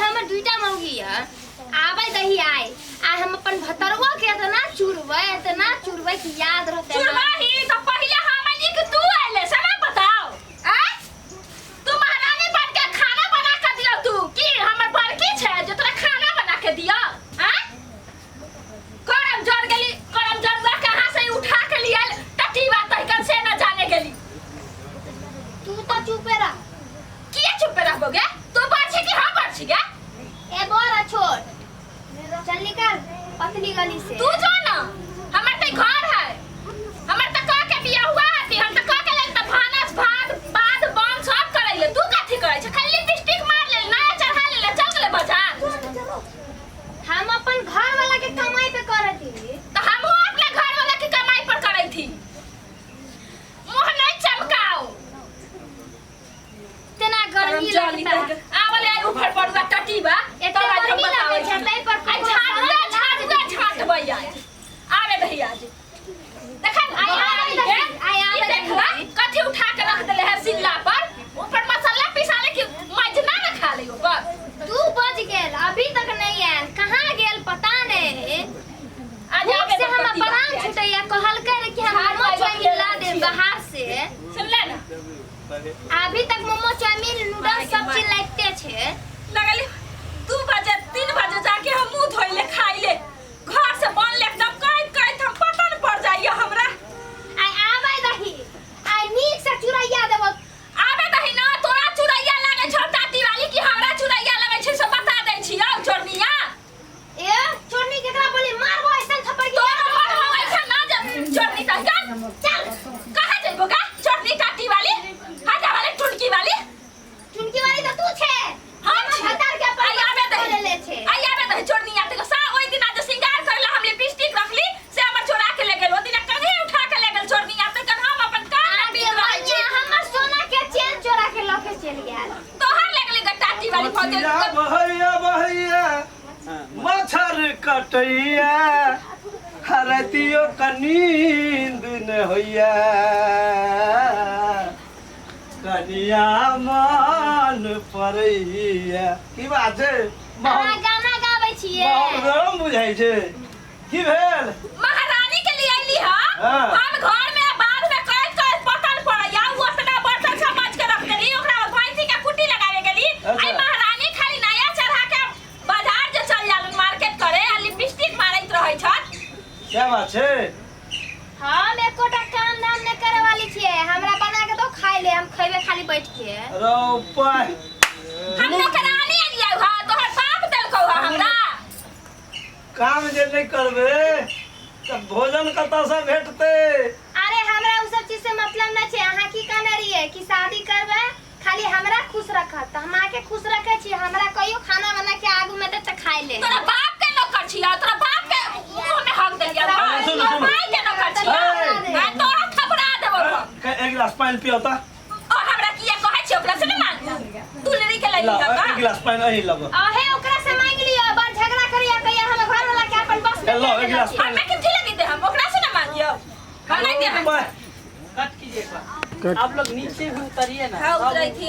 हमर दुईटा मौगी है। आबै दही आइ आ हम अपन भतरवा के एतना चुरबै, एतना चुरबै कि याद रहतै। चुरबाही तो पहिले हम अइली कि तू अइले से ना बताओ। आय तू महारानी बन के खाना बना के दियो तू की हमर बड़की छै जे तोरा खाना बना के दियो। आय करम जर गेली, करम जरुआ कहाँ से उठा के लियल टटीवा तहिकन से न जाने गेली। तू तो चुपे रह। किया चुपे रहबो गे? तू बड़ छी कि हम बड़ छी गे? ए बड़ आ छोट, चल निकल पतली गली से। तू जो ना, हमर ते घर है, हमर त कह के बियाह हुआ हती, हम त कह के लेल त भानस भात बाद बन सब करैले। तू कथी करै छै? खाली लिपस्टिक मार लेल, नया चढ़ा लेल, चल गेले बाजार। हम अपन घर वाला के कमाई पे करत ही। त हमहू अपना घर वाला के कमाई पर करै थी। मुंह नहीं चमकाओ। इतना गर्मी लगता है। आवले आई ऊपर पड़ुआ टटी बा। एते तब आज हम गर्मी बताबै लगै छै, छी। ताहि पर आई ककरो झाड़ुआ घर झाड़ुआ छाँटबै आज। आवे दही आज। देखा न, आई आवे महारानी के, दही, आई आवे ई देखला, दही। कथी उठा के रख देले है सिल्ला पर। ऊपर मसाला पिसाले कि मजना न खा ले ऊपर। 2 बज गेल, अभी तक नहीं आयल, कहाँ गेल पता नहीं। आज भूख आवे से दही हमर टटी प्राण बा। छूटैया। कहलकै रे कि हम झाड़ू मोमो आई चाउमीन बतिया ला देब छियै। बाहर से। सुनले न? अभी तक मोमो चाउमीन नूडल्स सब चीज लाइते छे। लगली 2 बजे 3 बजे जाके हम मुंह धोइले खाइले, घर से बनले एकदम कहैत कहैत हम पतन पड़ जाइए हमरा। आइ आबै दही, आइ नीक से चुरैया देबो। आबे दही ना, तोरा चुरैया लागै छौ टाटी वाली कि हमरा चुरैया लागै छै से बता दै छी। आउ चोरनिया। ए चोरनी केकरा बोली? मारबो ऐसन थप्पड़ की तोरा मारबो ऐसन ना जे चोरनी तहकन। चल कहाँ जइबो गा चोरनी टाटी वाली? हटा वाले टुनकी वाली। चुनकी वाली तो तू छे। हम हमर छी। भतार के अपन आई आबे दही। ले ले छे। आई आबे दही चोरनिया ते सा ओइ दिना जे सिंगार करला हम लिपस्टिक रखली से हमर चोरा के ले गेल। ओ दिना कंघी उठा के ले गेल चोरनिया ते कन हम अपन कान में आगे बीत रहल छी। बनिया हमर सोना के चेन चोरा के लके चलि गेल। तोहर ले गेलै ग टाटी वाली भऽ गेल। भैया भैया भैया मच्छर कटैया, रातियो का नींद न होइया, कनिया मन पड़ैया। की बात छै? अहाँ गाना गाबै छियै? बहुत गरम बुझाइ छै। की भेल? महारानी के लिए अइली ह। हाँ। हम घर में बाद में कहत कहत पतन पड़ैया, उ ओतना बर्तन सब माज के रख देली, ओकरा बाद भैंसी के कुट्टी लगावे गेली। अच्छा। आई महारानी खाली नया चढ़ा के बाजार जे चल जालन मार्केट करे आ लिपस्टिक मारैत रहै छत। क्या बात छै? हम एकोटा काम धाम नहि करे वाली छियै। हमरा बना के दो खाइ ले, हम खैबे खाली बैठ के। रौ पाइ। हम नौकरानी एलियै ह, तोहर बाप देलकौ ह हमरा। काम जे नहि करबे तऽ भोजन कतऽसँ भेटतै? अरे हमरा उ सब चीज से मतलब नहि छै। अहाँ की कहने रहियै कि शादी करबै खाली हमरा खुश रखत, तऽ हम अहाँके खुश रखै छी। हमरा कहियो खाना बना के आगू में दे तऽ खाइ ले। तोरा बाप के नौकर छियै, तोरा बाप के मुंह में हक देलियै। अरे सुनू, तोरा सुनू। माय के नौकर छियै। ए। हां, तोरा थपड़ा देबौ हम। एक गिलास पानि पियो तऽ। ओ हमरा किया कहै छै ओकरा से ने मांग। तू लड़ी के लई ला, का। एक गिलास पानि अही लब। अहे ओकरा से मांग लियो, बड़ झगड़ा करिया कहिया हम घर वाला के अपन बस में लो, कर एक गिलास देलक। हमे कथी लगी दे हम ओकरा से ने मांगियो। हम नहीं दे हम। पानि। कट कीजिए एक बार। आप लोग नीचे भी उतरिए ना। हाँ, उतरै थी।